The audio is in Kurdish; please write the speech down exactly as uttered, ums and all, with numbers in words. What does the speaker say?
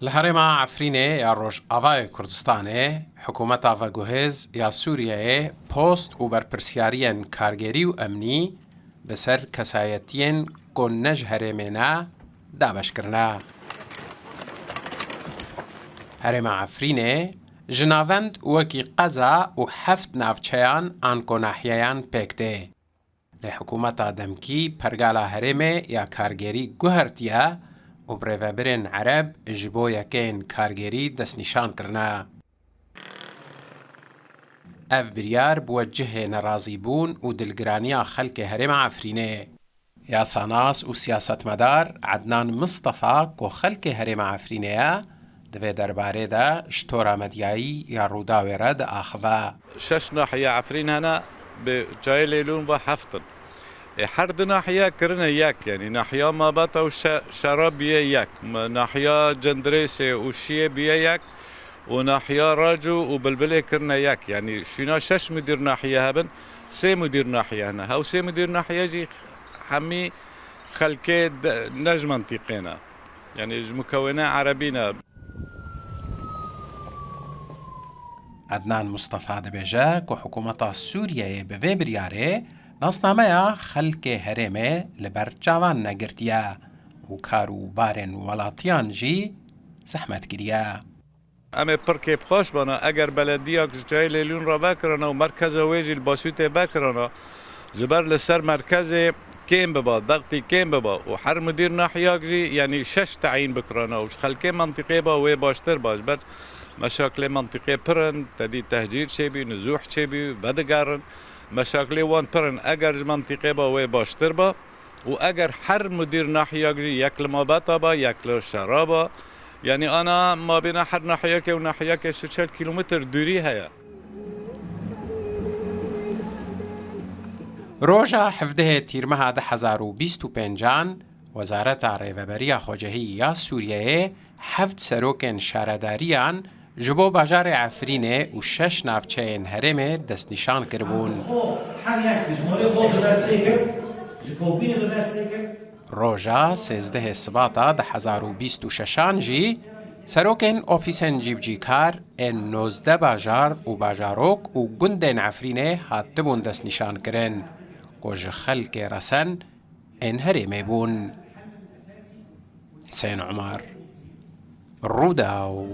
Li herêma Efrînê ya Rojavayê Kurdistanê, hikûmeta veguhêz ya Sûriyeyê post û berpirsiyariyên kargerî û emnî bi ser kesayetiyên ku ne ji herêmê ne, dabeş kirine. Herêma Efrînê ji navend wekî qeza û heft navçeyan an ku nahiyeyan pêk tê. Lê hikûmeta demkî pergala herêmê ya kargerî guhertiye û bi rêvebirên ereb ji bo yekeyên kargerî destnîşan kirine. Ev biryar bûye cihê nerazîbûn û dilgiraniya xelkê herêma Efrînê. Yasanas û siyasetmedar Ednan Mistefa ku xelkê herêma Efrînê ye, di vê derbarê de ji tora medyayî ya Rûdawê re diaxive. Şeş nahiye Efrîn hene, bi çayê Lêlûn ve heft in. Ê, her du nahiye kirine yek, yanî nahiya Mabeta û Şe-, Şera bûye yek, m-, nahiya Cindirêsê û Şiyê bûye yek û nahiya Racû û Bilbilê kirine yek. Yanî şûna şeş mudîr nahiye hebin, sê mudîr nahiye hene. Hew sê mudîr nahiye jî hemî xelkê de, ne ji mentîqê ne. Yanî ji mukewene erebî ne. Ednan Mustafa dibêje ku hikûmeta Sûriyeyê bi vê biryarê nasnameya xelkê herêmê li ber çavan negirtiye û kar û barên welatiyan jî zehmet kiriye. Em ê pir kêfxweş bana eger belediyak ji çayê Lêlûn re vekirana û merkeza wê jî li Basûtê vekirana, ji ber li ser merkezê kêm biba, dextî kêm biba û her mudîr nahiyak jî, yanî şeş teyîn bikirana û ji xelkê mentiqê ba wê baştir ba, ji ber meşaklê mentiqê pir in, tedî tehcîr çêbî, nizûh çêbî, vedigerin. Meşaklê wan pir in, eger ji mentiqê ba wê baştir ba û eger her mudîr nahiyak jî yek li Mabeta ba, yek li Şera ba, yanî ana mabêna her nahiyekê û nahiyekê sê çel kîlometr dûrî heye. Roja hevdehê Tîrmeha du hezar û bîst û pêncan, Wezareta Rêveberiya Xwecehî ya Sûriyeyê heft serokên şaredariyan ji bo bajarê Efrînê û şeş navçeyên herêmê destnîşan kiribûn. Xwe her yek ji malê xwe bi dest pê kir, ji Kobînê bi dest pê kir. Roja sêzdehê Sibata du hezar û bîst û şeşan jî serokên ofîsên cîbicîkar ên nozdeh bajar û bajarok û gundên Efrînê hatibûn destnîşankirin ku ji xelkê resen ên herêmê bûn. Husên Umar, Rûdaw.